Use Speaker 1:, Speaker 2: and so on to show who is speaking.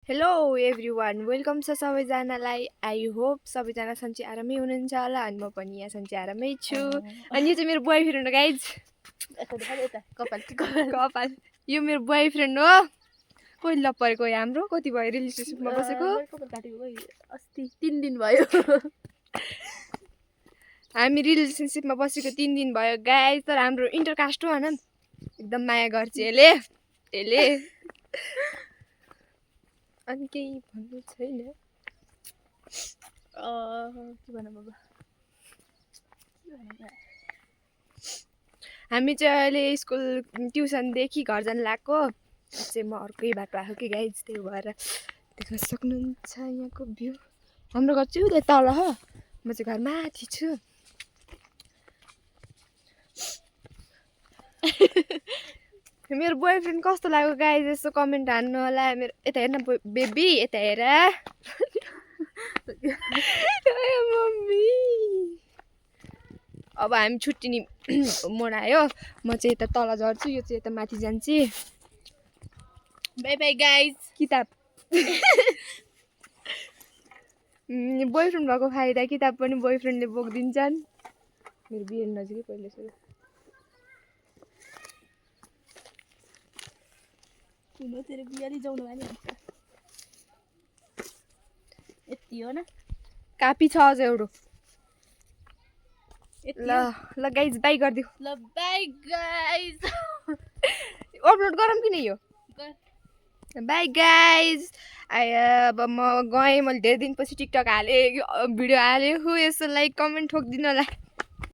Speaker 1: Hello everyone welcome छ सबैजनालाई। I hope सबैजना सन्चै आरामै हुनुहुन्छ होला अनि म पनि यहाँ सन्चै आरामै छु। अनि यो चाहिँ मेरो बोयफ्रेन्ड हो गाइज। कपाल यो मेरो बोयफ्रेन्ड हो। कोही लपरेको हाम्रो कति भयो रिलेसनसिपमा बसेको?
Speaker 2: अस्ति 3 दिन भयो।
Speaker 1: हामी रिलेसनसिपमा बसेको 3 दिन भयो गाइज। तर हाम्रो इन्टरकास्ट हो भन एकदम माया गर्छ यसले। अनि केही भन्नु छैन।
Speaker 2: के भनौँ अब?
Speaker 1: हामी चाहिँ अहिले स्कुल ट्युसनदेखि घर जान लागेको। चाहिँ म अर्कै बाटो आएको कि गाइज, त्यही भएर देख्न सक्नुहुन्छ यहाँको भ्यू। हाम्रो घर चाहिँ उता तल हो, म चाहिँ घर माथि छु। मेरो बोयफ्रेन्ड कस्तो लाग्यो गाइज यसो कमेन्ट हान्नु होला। मेरो यता हेर्न बेबी, यता हेर मम्मी। अब हामी छुट्टिने मोड आयो। म चाहिँ यता तल झर्छु, यो चाहिँ यता माथि जान्छु।
Speaker 2: By by guys.
Speaker 1: किताब बोयफ्रेन्ड भएको फाइदा किताब पनि बोयफ्रेन्डले बोकिदिन्छन्। मेरो बिहे नजिकै पहिले सुरु
Speaker 2: तेरो बिहाली जाउनु भयो नि यति हो न।
Speaker 1: कापी छ अझ एउटा। ल गाइज बाई गरिदिऊ।
Speaker 2: ल बाई गाइज।
Speaker 1: अपलोड गरौँ कि नै यो? By guys. अब म गएँ, मैले धेरै दिनपछि टिकटक हालेँ, भिडियो हालेँ। यसो लाइक कमेन्ट ठोकिदिनु होला।